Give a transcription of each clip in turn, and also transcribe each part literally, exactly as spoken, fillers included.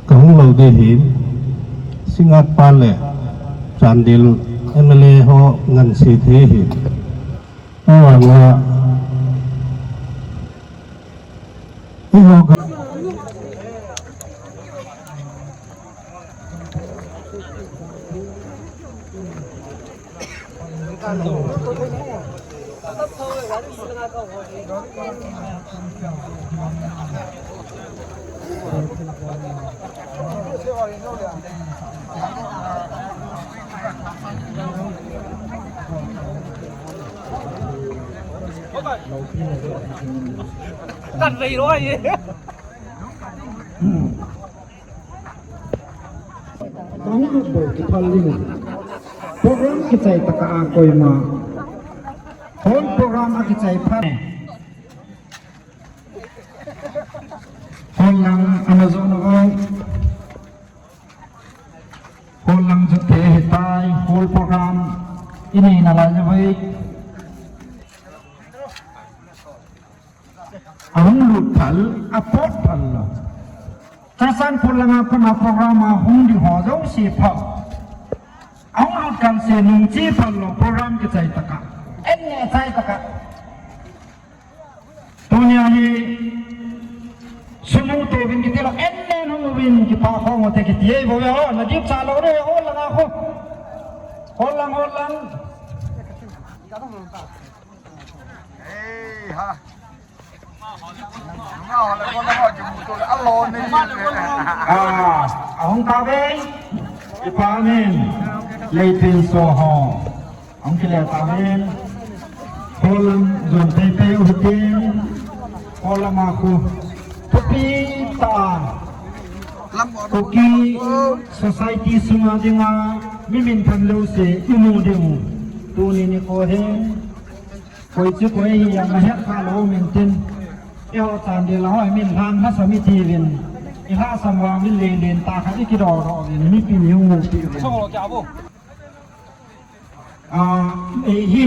Kahung lou ding ahin, Singngat pa le Chandel M L A ho ngansi thei ahin. Tua nga, eiho ka Kan vei loi. Kahung lut bou kiphal ding. Program kichai tah a koima. Hall program a kichai phat. Hall lang ana jo na o. Hall lang jo te hitai, hall program. Ini na la jo vai. Ahung lut phal, apot phal lou. Churachandpur langa kona program a hung ding ho jouse pha. Ahung lut kan se nung chi phal lou program kichai tah a. En ne chai tah a. Tunia hi sunu to vin kiti lou en ne nung vin kipa khong te kiti ei vo ve ho na dip cha lou re ho langa ho. Ho lang ho lang. Ei ha. Ah, ahung ta ve. Ipa min. Leitin so ho. Ahung kile ta min. Hall lam jon tei tei u hitin. Hall lam a khu. Thupi ta. Kuki society sunga dinga mi minthang jouse imu diu. Tuni nikho hin. Koi chu koi hi jong ahet kha lou min tin. Eiho Chandel a ho min lhan lhasam iti uvin. I lhasam vang min len len tah khat i kidoh doh uvin. Mipi ni hung mupi uvin. Ah, ei hi.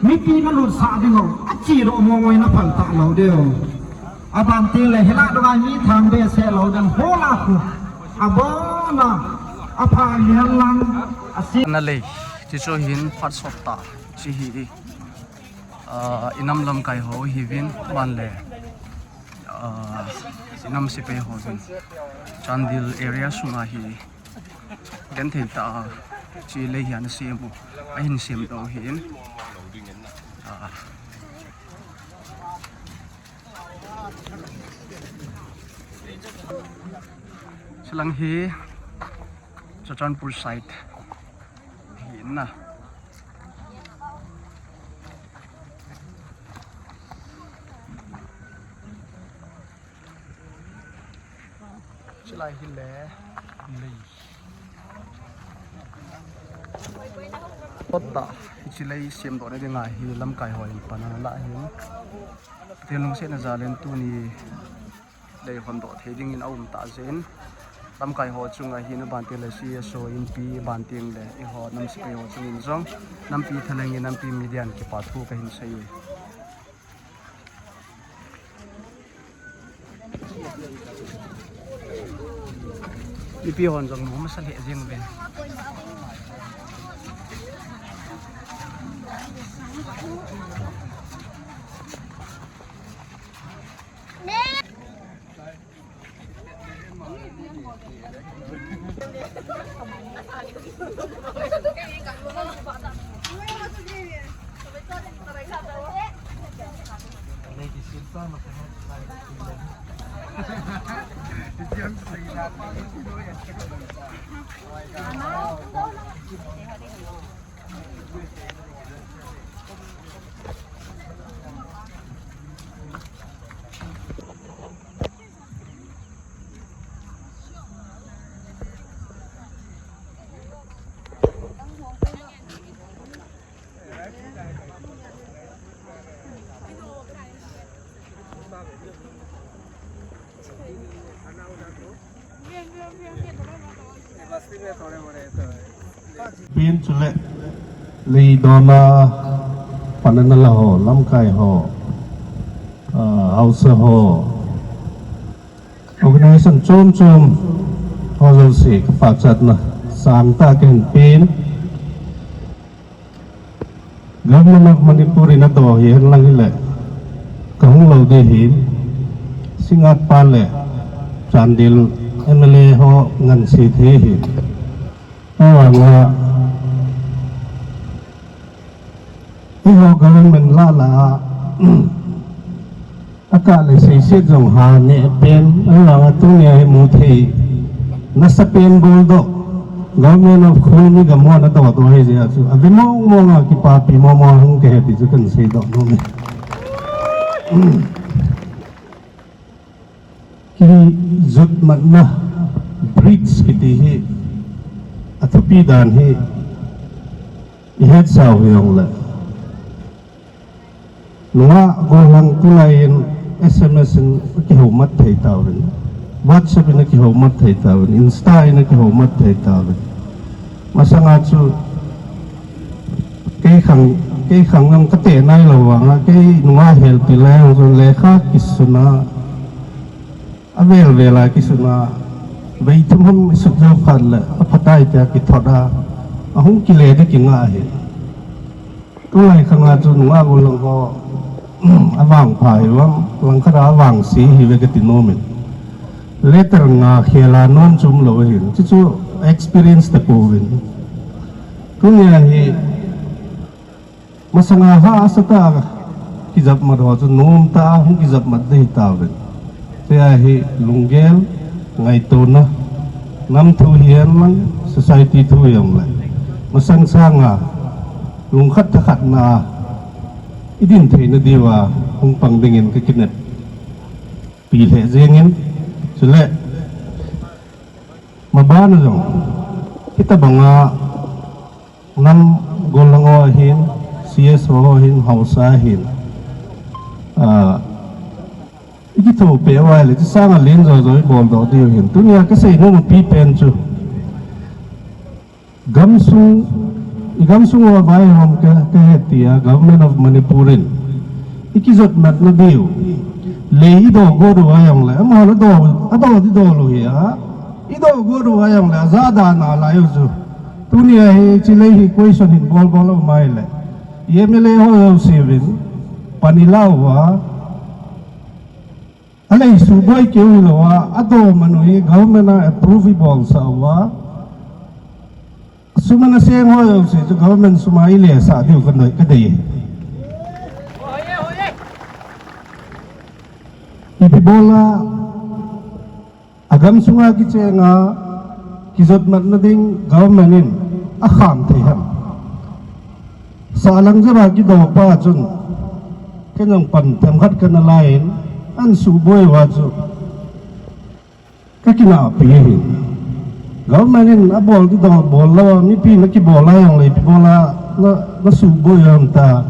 Mipi na lutsah ding lou. Achi doh mo ngoi na phal ta lou ding. Aban tin le hilah doh a mi thang behseh lou ding. Hall a khu. Abon a. Apha lian lang. Asi. Na lei. Ti chu hin phat sot ta. Chi hi. Ah, i nam lamkai ho hiuvin, ban le, ah, i nam sepai ho hiuvin. Chandel area sunga hi, genthei tah a, chi lei hi ana sem u, ahin sem doh u ahin. Ah. Chulang hi, Churachandpur side hi na. Chulai hi le lei. Potta, hiche lei semdohna dinga hi lamkai hon pan ana la ahin. Pathen lungsetna jal in tuni lei hondoh thei dingin aum tah jeh in, lamkai ho chunga hin aban teng le C S O, Inpi, aban teng le eiho nam sepai ho chungin jong, nampi thalheng in, nampi media in kipa thu kahin sei e. Mipi hon jong nom masa lheh jeng uve. Pin chule lei dona panana la ho, lamkai ho, ah, haosa ho, organization chom chom, Ho jouse ka pachatna sangtah kahin pen. Government of Manipur in adoh hihen lang hile, kahung lou ding ahin, Singngat pa le Chandel M L A ho ngansi thei ahin. Ahivanga, eiho government lah lah a, akah le seiset jong ha neh pen, ahivanga tunia hi mu thei nasa pen bol doh, Government of Khulmi gam hon adoh doh ahi jeh a chu, ave mong mong a kipapi mong mong hung kahi ti chu kahin seidoh nom e. Kijotmatna bridge kiti hi, athupi dan hi, ihetsau hijongle, nungah gollhang tulai in S M S in akihoumat thei tauvin, WhatsApp in akihoumat thei tauvin, Insta in akihoumat thei tauvin. Masanga chu kei khang, kei khang jong kate nailou vanga, kei nungah helpi lai jong chun lekha kisuna, avel vel a kisuna, vei thum ham isut jou phat le aphatai tia kithot a, ahung kile ding kingah ahi. Tulai khanga chu nungah gollhang ho avangpha hiuvam, langkhat a avangse hiuve kati nom in. Letter nga khel a nom chu umlou ahin, chuchu experience tapouvin. Tunia hi masanga hahsatah a kijopmat ho chu nomtah a hung kijopmat ding ahitauvin. Chea hi lunggel, ngaitona, nam thu hihen lang, society thu hijongle, masang sanga lungkhat thakhatna a idin theina diuva hung pang dingin kakineppi lheh jengin, chule mabana jong hitobanga nam gollhang ho ahin, C S O ho ahin, haosa ahin, ah, ikithopi uva ahile, chusanga len jojo ibol doh diu ahin. Tunia kasei nom apipen chu, gamsung, igamsung uva vaihom ka, kahe tia Government of Manipur in ikijotmatna diu, lei idoh got uva jongle, amahon adoh, adoh ding doh lou hi a, idoh got uva jongle, ajah dan a lai u chu. Tunia hiche lei hi question hin bol bol u ahile, M L A ho jouse uvin pan ilah uva, alei suboi keu hilouva, adoh man u hi government a approve ibolsah uva, sum ana seng ho jouse chu government sum a ilesah diu kadei, kadei. Ipi bola agamsunga kichenga kijotmatna ding government in akham thei ham? Sahlang jera kidoh pa chun, ken jong pan themkhat kana laiyin, ahin suboi uva chu kakinahpi ahi. Government in abol ding doh bol lou, mipi nakibol a jongle ipi bola na, nasuboi u ham tia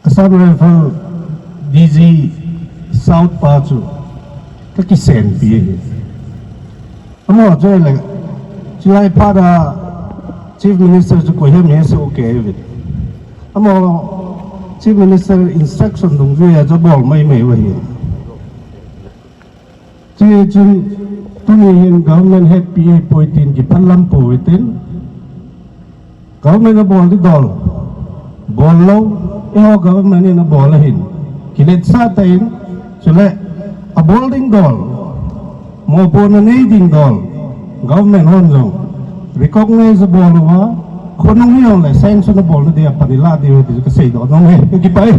Assam Rifle D G South pa chu kakisenpi ahi. Amaho chu ahile, chulai phat a Chief Minister chu koi ham hisah kei uvin. Amaho Chief Minister instruction dungjui a chu abol maimai u ahi. Chuchun tuni hin government hetpi ahipoi tin kiphatlam pouve tin, government abol ding doh bol lou, eiho government in abol ahin, kiletsah tah in, chule abol ding doh, mopohna nei ding doh, government hon jong recognize abol uva, khonung hijongle sanction abolna dia pan ilah diu ti kaseidoh nom e, kakipah e.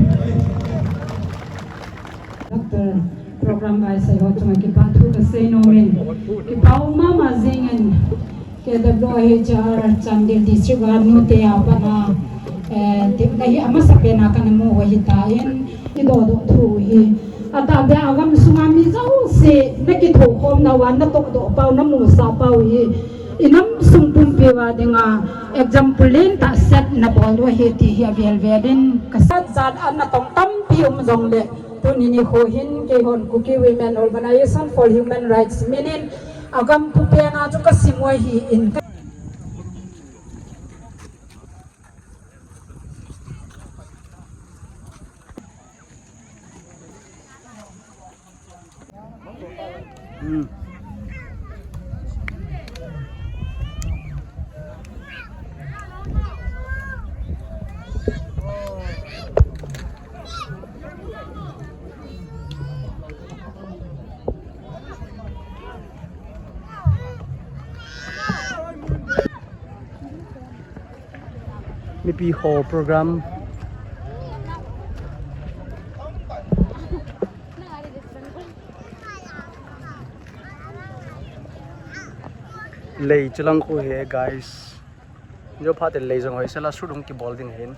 Doctor Program vaisei ho chunga kipa thu kasei nom in, kipa um mama jingin, K W H R Chandel District a nute a pat a, eh, tepna hi amasapen a kana mu u ahitan, idoh doh thu hi, atahbeh a gamsunga mi jouse nakithokhom nauva, natohdoh pau, namusah pau hi, inam sung pumpi uva dinga example lentah set nabol u ahi ti hi avel vel in kasa. Jat a natong tampi um jongle, tuni nikho hin keihon Kuki Women Organization for Human Rights min in agam thupen a chu kasim u ahin, Hmm. Mipi ho program. Lei chilang khu he, guys. Jo phat lei jong hoi sela sudung kibol ding hin.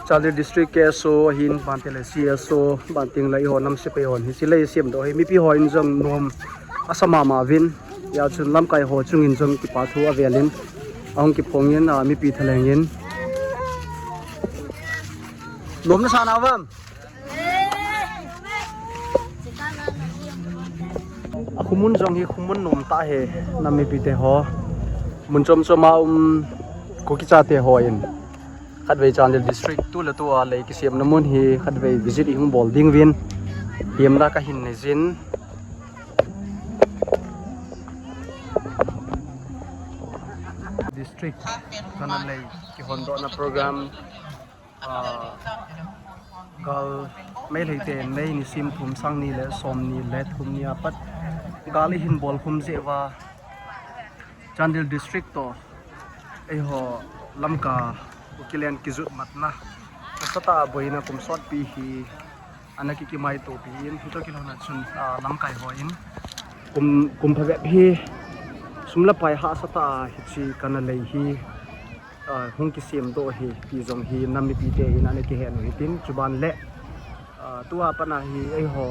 Chandel District K S O ahin, banting le C S O, banting le eiho nam sepai hon hi silei siam doh hi mipi hon jong nom asa mama uvin, ya chun lamkai ho chungin jong kipa thu avelin, ahung kiphongin, a, mipi thalengin. Nom nasa na vam? A khumun jong hi khumun nom tah hi, nam mipi te ho. Mun chom chom a um Kuki chate hon khatvei Chandel District tu le tu a lei kisiamna mun hi khatvei visit ihung bol ding uvin, hiam la kahin nei jin. District kana lei kihondohna program. Ah, gal Meitei te May nisim thum, sang ni le som ni le thum ni a pat gal ihin bol khum jeh uva Chandel District toh eiho Lamka Kukiland kijot matna, nasatah a boina kum sotpi hi ana kikimaitopi in, hitoh kilhon a chun, ah, lamkai hon kum, kum phabep hi sum le pai hahsatah a hiche kana lei hi ah, hung kisiam doh hi ti jong hi nam mipi te hin ana kihet u hitin, chuban le, ah, tua pat a hi eiho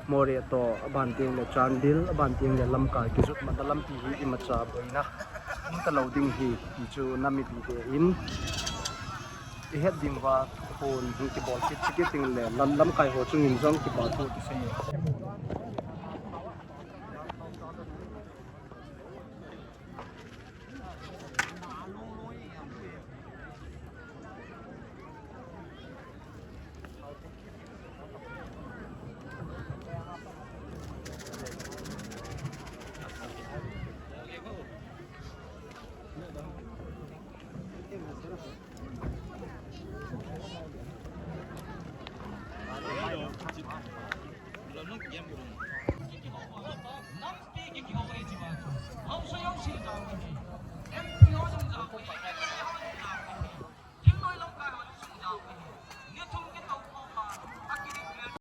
Moreh toh, abanting le Chandel, abanting le Lamka kijot matna lampi hi imacha boina um talou ding hi ti chu nam mipi te in ihet ding uva thuphon hung kibol kit kit ding le lam, lamkai ho chungin jong kipa thu kisei e.